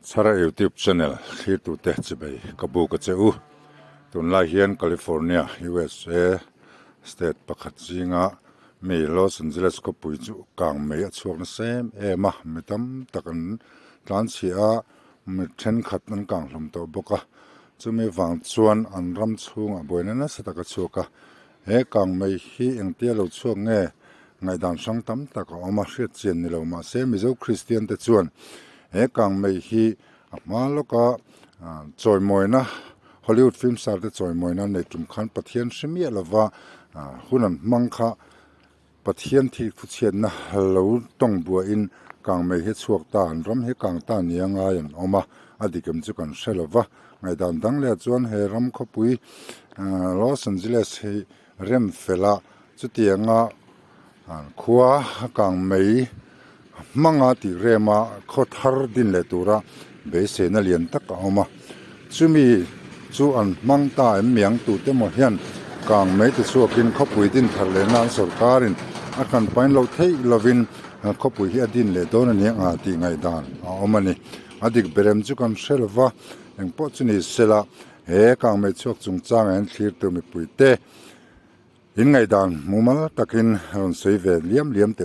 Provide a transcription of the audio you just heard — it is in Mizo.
Chhara YouTube channel thlirtute chibei ka buk a che u. Tunlai hian California, USA state pakhat zinga mi Los Angeles khawpui chu kang mei a chhuak nasa em em a, mi tam tak an tlanchhia a, mi thenkhat an kang hlawm tawh bawk a. Chumi vang chuan an ram chhungah buaina nasa tak a chhuak a. He kang mei hi engtia lo chhuak nge ngaihdan hrang tam tak a awm a, hriat chian ni lo mahse Mizo Kristian te chuan he kang mei hi a hma lawka chawimawina Hollywood film star te chawimawina nei tum khan Pathian hre miah lova hun an hmang kha Pathian thil phuchhiatna lo tawng buahin kang mei hi chhuak ta an ram hi kang ta nia ngai an awm a, a dik em chu kan hre lova. Ngaihdan dang leh chuan he ram khawpui Los Angeles hi rem fel a, chutianga khua kang mei hmanga tih rema khaw thar din leh tura beiseina lian tak a awm a. Chumi chu an hmang ta em miang tute maw hian kang mei ti chhuakin khawpui din thar leh nan sorkarin a kan pain lo theih lovin khawpui hi a din leh dawn a nia tih ngaihdan a awm a ni. A dik berem chu kan hre lova, engpawh chu ni sela he kang mei chhuak chungchangah hian thlirtu mipuite in ngaihdan mumal takin rawn sawi ve liam liam teh.